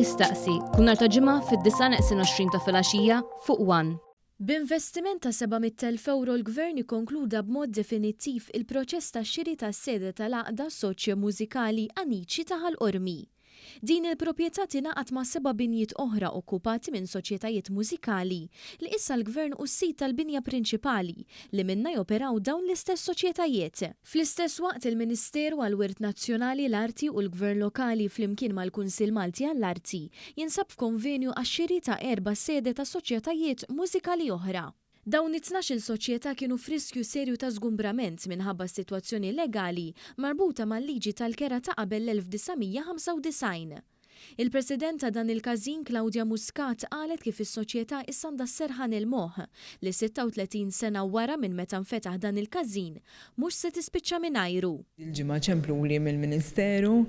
Jistaqsi, kull nhar ta' Ġimgħa fid-9:20 ta' filgħaxija fuq One. B'investiment ta' 700,000 ewro l-Gvern ikkonkluda b'mod definittiv il-proċess tax-xiri tas-sede tal-Għaqda Soċjo-Mużikali Anici ta' Ħal Qormi. Din il-proprjetà tingħaqad ma' seba' binjiet oħra okkupati minn soċjetajiet mużikali li issa l-Gvern hu s-sid tal-binja prinċipali li minnha joperaw dawn l-istess soċjetajiet. Fl-istess waqt il-Ministeru għall-Wirt Nazzjonali, l-Arti u l-Gvern Lokali flimkien mal-Kunsill Malti għall-Arti jinsab f'konvenju għax-xiri ta' erba' sede ta' soċjetajiet mużikali oħra. Dawn it-tnax-il soċjetà kienu f'riskju serju ta' żgumbrament minħabba s-sitwazzjoni legali marbuta mal-liġi tal-kera ta' qabel l-1995. Il-President ta' dan il-każin Claudia Muscat qalet kif is-soċjetà issa għandha s-serħan il-moħħ li 36 sena wara minn meta nfetaħ dan il-każin mhux se tispiċċa mingħajru. Il-ġimgħa ċempluli mill-Ministeru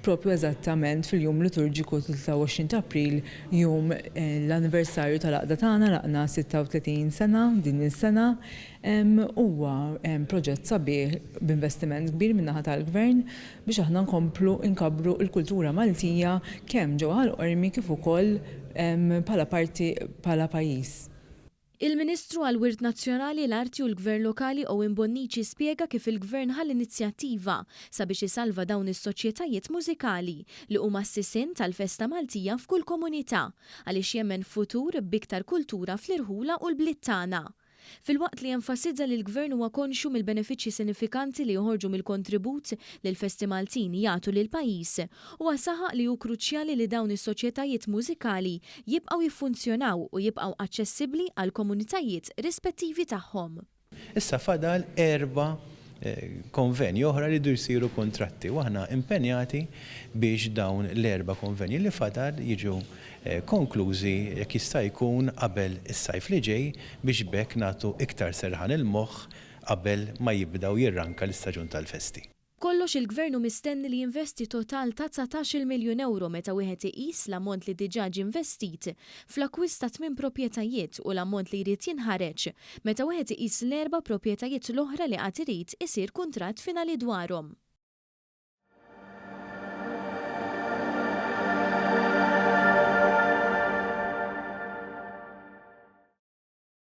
propju eżattament fil-jum liturġiku 23 ta' April, jum l-anniversarju tal-għaqda tagħna, laqna 36 sena din is-sena. Huwa proġett sabiħ b'investiment kbir min-naħa tal-Gvern biex aħna nkomplu nkabbru l-kultura Maltija kemm ġewwa Ħal Qormi kif ukoll bħala parti bħala pajjiż. Il-Ministru għall-Wirt Nazzjonali, l-Arti u l-Gvern Lokali Owen Bonnici spjega kif il-Gvern ħa l-inizjattiva sabiex isalva dawn is-soċjetajiet mużikali li huma s-sisien tal-festa Maltija f'kull komunità għaliex jemmen f'futur b'iktar kultura fl-irħula u l-bliet tagħna. Filwaqt li enfasizza li l-Gvern huwa konxju mill-benefiċċji sinifikanti li joħorġu mill-kontribut li l-festi Maltin jagħtu lill-pajjiż, huwa saħaq li hu kruċjali li dawn is-soċjetajiet mużikali jibqgħu jiffunzjonaw u jibqgħu aċċessibbli għall-komunitajiet rispettivi tagħhom. Issa fadal erba' konvenji oħra li jridu jsiru kuntratti u aħna impenjati biex dawn l-erba' konvenji li fadal jiġu konklużi jekk jista' jkun qabel is-sajf li ġej biex b'hekk nagħtu iktar serħan il-moħħ qabel ma jibda u jirranka l-istaġun tal-festi. B'kollox il-Gvern hu mistenni li jinvesti total ta' dsatax-il miljun ewro meta wieħed iqis l-ammont li diġà ġie investit fl-akkwist ta' tmien proprjetajiet u l-ammont li jrid jinħareġ meta wieħed iqis l-erba' proprjetajiet l-oħra li għad irid isir kuntratt finali dwarhom.